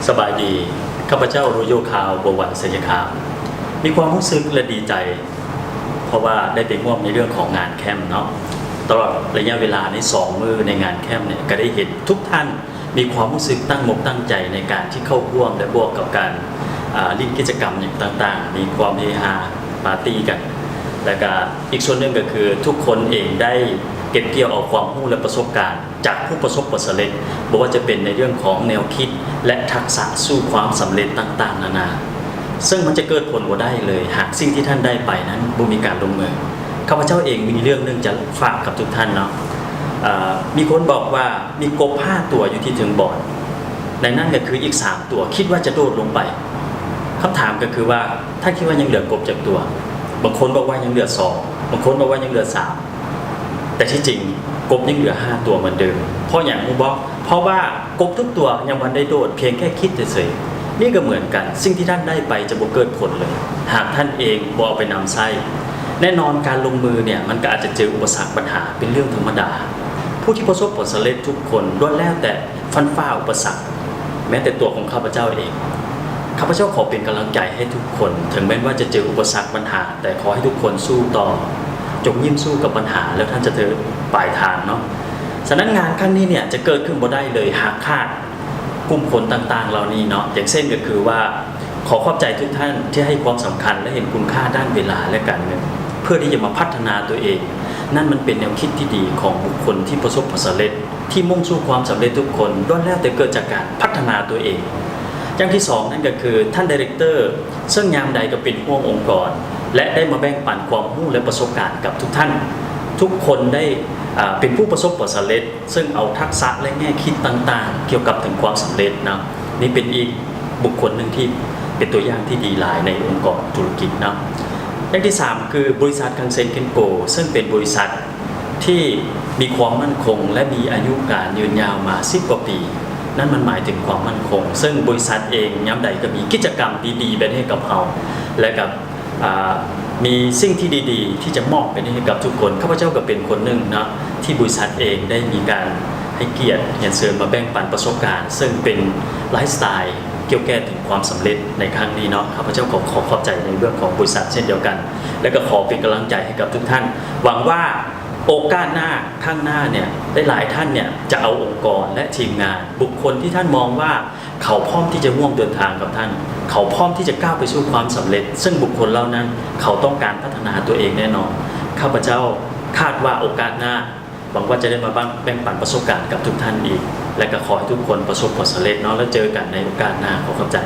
ສະບາຍດີ, ຂ້າພະເຈົ້າ ໂຣໂຢ ຄາວ ບົວວັນ ໄຊຍະຄາມ ມີຄວາມຮູ້ສຶກ ແລະ ດີໃຈ ເພາະວ່າໄດ້ໄປຮ່ວມໃນເລື່ອງຂອງງານແຄມເນາະ. ຕະຫຼອດໄລຍະເວລາໃນສອງມື້ໃນງານແຄມນີ້ ກໍໄດ້ເຫັນທຸກທ່ານມີຄວາມຮູ້ສຶກຕັ້ງອົກຕັ້ງໃຈໃນການທີ່ເຂົ້າຮ່ວມ ແລະ ບວກກັບການ ອາ ຫຼິ້ນກິດຈະກຳຫຍັງຕ່າງໆ, ມີຄວາມເຮຮາປາຕີ້ກັນ ແລະ ກະອີກສ່ວນໜຶ່ງກໍຄືທຸກຄົນເອງໄດ້ເກັບກ່ຽວເອົາຄວາມຮູ້ ແລະ ປະສົບການ ຈາກຜູ້ປະສົບຜົນສຳເລັດ, ບໍ່ວ່າຈະເປັນໃນເລື່ອງຂອງແນວຄິດ ແລະ ທັກສະສູ່ຄວາມສຳເລັດຕ່າງໆນານາ, ເຊິ່ງມັນຈະເກີດຜົນບໍ່ໄດ້ເລີຍ ຫາກສິ່ງທີ່ທ່ານໄດ້ໄປນັ້ນບໍ່ມີການລົງມື. ຂ້າພະເຈົ້າເອງມີເລື່ອງໜຶ່ງຈະຝາກກັບທຸກທ່ານເນາະ. ເອີ ມີຄົນບອກວ່າມີກົບຫ້າຕົວຢູ່ທີ່ເທິງບ່ອນ, ໃນນັ້ນກໍຄືອີກສາມຕົວຄິດວ່າຈະໂດດລົງໄປ. ຄຳຖາມກໍຄືວ່າ ທ່ານຄິດວ່າຍັງເຫຼືອກົບຈັກຕົວ? ບາງຄົນບອກວ່າຍັງເຫຼືອສອງ, ບາງຄົນບອກວ່າຍັງເຫຼືອສາມ. ແຕ່ທີ່ຈິງກົບຍັງເຫຼືອຫ້າຕົວເໝືອນເດີມ. ເພາະຫຍັງຮູ້ບໍ່? ເພາະວ່າກົບທຸກຕົວຍັງບໍ່ໄດ້ໂດດ, ພຽງແຄ່ຄິດເສີຍໆ. ນີ້ກໍເໝືອນກັນ, ສິ່ງທີ່ທ່ານໄດ້ໄປຈະບໍ່ເກີດຜົນເລີຍ ຫາກທ່ານເອງບໍ່ເອົາໄປນຳໃຊ້. ແນ່ນອນການລົງມືເນ່ຍ ມັນກໍອາດຈະເຈີອຸປະສັກບັນຫາ ເປັນເລື່ອງທຳມະດາ. ຜູ້ທີ່ປະສົບຜົນສຳເລັດທຸກຄົນລ້ວນແລ້ວແຕ່ ຟັນຝ່າອຸປະສັກ, ແມ້ແຕ່ຕົວຂອງຂ້າພະເຈົ້າເອງ. ຂ້າພະເຈົ້າຂໍເປັນກຳລັງໃຈໃຫ້ທຸກຄົນ, ເຖິງແມ່ນວ່າຈະເຈີອຸປະສັກບັນຫາ, ແຕ່ຂໍໃຫ້ທຸກຄົນສູ້ຕໍ່, ຈົ່ງຍິ້ມສູ້ກັບບັນຫາ ແລ້ວທ່ານຈະເຖິງປາຍທາງເນາະ. ສະນັ້ນງານຄັ້ງນີ້ເນ່ຍຈະເກີດຂຶ້ນບໍ່ໄດ້ເລີຍ ຫາກຂາດກຸ່ມຄົນຕ່າງໆເຫຼົ່ານີ້ເນາະ. ຢ່າງເຊັ່ນກໍຄືວ່າ ຂໍຂອບໃຈທຸກທ່ານທີ່ໃຫ້ຄວາມສຳຄັນ ແລະ ເຫັນຄຸນຄ່າດ້ານເວລາ ແລະ ການເງິນ ເພື່ອທີ່ຈະມາພັດທະນາຕົວເອງ. ນັ້ນມັນເປັນແນວຄິດທີ່ດີຂອງບຸກຄົນທີ່ປະສົບຜົນສຳເລັດ. ທີ່ມຸ່ງສູ່ຄວາມສຳເລັດທຸກຄົນ ລ້ວນແລ້ວແຕ່ເກີດຈາກການພັດທະນາຕົວເອງ. ຢ່າງທີສອງນັ້ນກໍຄືທ່ານໄດເຣັກເຕີ ເຊິ່ງຍາມໃດກໍເປັນຫ່ວງອົງກອນ ແລະ ໄດ້ມາແບ່ງປັນຄວາມຮູ້ ແລະ ປະສົບການກັບທຸກທ່ານ. ທຸກຄົນໄດ້ ອາ ເປັນຜູ້ປະສົບຜົນສຳເລັດ ເຊິ່ງເອົາທັກສະ ແລະ ແງ່ຄິດຕ່າງໆ ກ່ຽວກັບເຖິງຄວາມສຳເລັດນຳ. ນີ້ເປັນອີກບຸກຄົນໜຶ່ງທີ່ເປັນຕົວຢ່າງທີ່ດີຫຼາຍໃນອົງກອນທຸລະກິດນຳ. ຢ່າງທີສາມຄືບໍລິສັດຄັງເຊັນເຄັນໂກ ເຊິ່ງເປັນບໍລິສັດ ທີ່ມີຄວາມໝັ້ນຄົງ ແລະ ມີອາຍຸການຍືນຍາວມາສິບກວ່າປີ. ນັ້ນມັນໝາຍເຖິງຄວາມໝັ້ນຄົງ, ເຊິ່ງບໍລິສັດເອງຍາມໃດກໍມີກິດຈະກຳດີໆແບບນີ້ໃຫ້ກັບເຮົາ ແລະ ກໍ ອາ ມີສິ່ງທີ່ດີໆທີ່ຈະມອບໄປໃຫ້ກັບທຸກຄົນ. ຂ້າພະເຈົ້າກໍເປັນຄົນໜຶ່ງເນາະ ທີ່ບໍລິສັດເອງໄດ້ມີການໃຫ້ກຽດຮຽນເຊີນມາແບ່ງປັນປະສົບການ, ເຊິ່ງເປັນໄລຟ໌ສະໄຕລ໌ກ່ຽວແກ່ເຖິງຄວາມສຳເລັດໃນຄັ້ງນີ້ເນາະ. ຂ້າພະເຈົ້າກໍຂໍຂອບໃຈໃນເລື່ອງຂອງບໍລິສັດເຊັ່ນດຽວກັນ ແລະ ກໍຂໍເປັນກຳລັງໃຈໃຫ້ກັບທຸກທ່ານ. ຫວັງວ່າ ໂອກາດໜ້າ ຄັ້ງໜ້າເນ່ຍ ຫຼາຍໆທ່ານເນ່ຍຈະເອົາອົງກອນ ແລະ ທີມງານ, ບຸກຄົນທີ່ທ່ານມອງວ່າເຂົາພ້ອມທີ່ຈະຮ່ວມເດີນທາງກັບທ່ານ, ເຂົາພ້ອມທີ່ຈະກ້າວໄປສູ່ຄວາມສຳເລັດ, ເຊິ່ງບຸກຄົນເຫຼົ່ານັ້ນເຂົາຕ້ອງການພັດທະນາຕົວເອງແນ່ນອນ. ຂ້າພະເຈົ້າຄາດວ່າໂອກາດໜ້າ ຫວັງວ່າຈະໄດ້ມາແບ່ງ ແບ່ງປັນປະສົບການກັບທຸກທ່ານອີກ, ແລະ ກໍຂໍໃຫ້ທຸກຄົນປະສົບຜົນສຳເລັດເນາະ, ແລ້ວເຈີກັນໃນໂອກາດໜ້າ. ຂໍຂອບໃຈ.